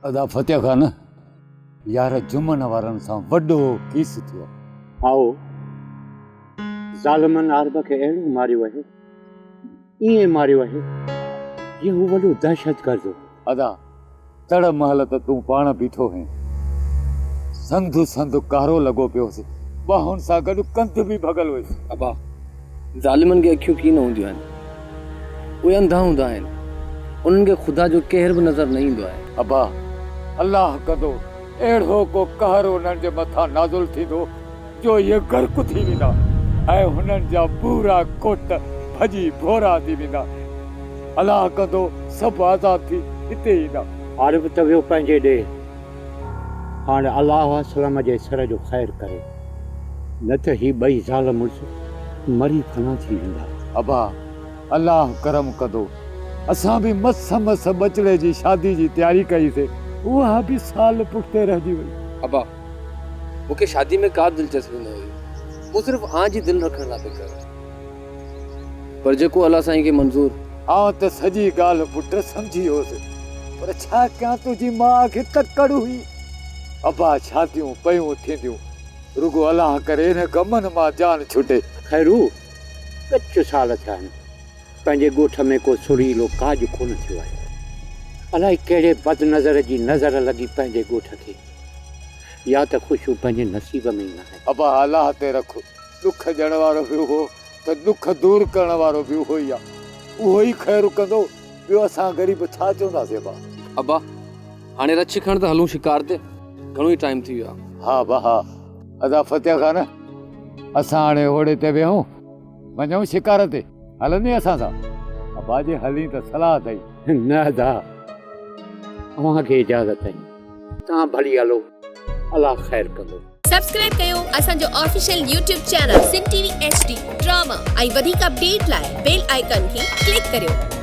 ادا فتح خان يار جمن وارن سان وڏو ڪيس ٿيو. هائو، ظالمن عارب کي اهڙو ماريو آهي، ائين ماريو آهي، جيئن هو وڏو دهشتگرد هو. ادا، تڙ مهل ته تون پاڻ بيٺو هئين. سنڌ سنڌ ڪارو لڳو پيو هوس، ٻانهن سان گڏ ڪنڌ به ڀڳل هيس. ابا، ظالمن کي اکيون ڪين هونديون آهن. اهي انڌا هوندا آهن. انهن کي خدا جو قهر به نظر نه ايندو آهي. ابا، الله ڪندو اهڙو ڪو قهر انهن جي مٿان نازل ٿيندو جو اهي غرق ٿي ويندا ۽ هنن جا پورا ڪوٽ ڀڄي ڀورا ٿي ويندا. الله ڪندو سڀ آزاد ٿي هتي ايندا. عارب ته ويو پنهنجي ڏيهه. هاڻ الله اسلم جي سر جو خير ڪري، نه ته هي ٻئي زال مڙس مري فنا ٿي ويندا. ابا الله ڪرم ڪندو. اسان به مس مس ٻچڙي جي شادي جي تياري ڪئي سي، اها به سال پٺتي رهجي وئي. ابا مون کي شادي ۾ ڪا به دلچسپي نه هئي، مون صرف آن جي دل رکڻ لاء پئي ڪيو، پر جيڪو الله سائين کي منظور. آئون ته سڄي ڳالهه پٽ سمجهي هوس، پر ڇا ڪيان تنهنجي ماء کي تڪڙ هئي. ابا شاديون پيون ٿينديون، رڳو الله ڪري ان غمن مان جان ڇٽي. خيرو، ڳچ سال ٿيا آهن، پنهنجي ڳوٺ ۾ ڪو سريلو ڪاڄ ڪونه ٿيو آهي. الائي ڪهڙي بد نظر جي نظر لڳي پنهنجي ڳوٺ کي. يا ته خوشيون پنهنجي نصيب ۾ ئي ناهن. ابا الله تي رک، ڏک ڏيڻ وارو به اهو ته ڏک دور ڪرڻ وارو به اهو ئي آ. اهو ئي خير ڪندو، ٻيو اسان غريب ڇا چونداسين ابا. ابا هاڻي رڇ کڻ ته هلون شڪار تي، گهڻو ئي ٽائيم ٿي ويو آ. ها ابا ها. ادا فتح خان اسان هاڻي هوڙي تي ويهون. وڃون شڪار تي، هلندين اسان سان؟ ابا جي هلين ته صلاح اٿئي. نه ادا، اوهان کي اجازت آهي، توهان ڀلي هلو، الله خير ڪندو. سبسڪرائب ڪيو اسان جو official YouTube channel Sindh T V H D drama ۽ وڌيڪ اپڊيٽ لاء بيل آئيڪان کي ڪلڪ ڪريو.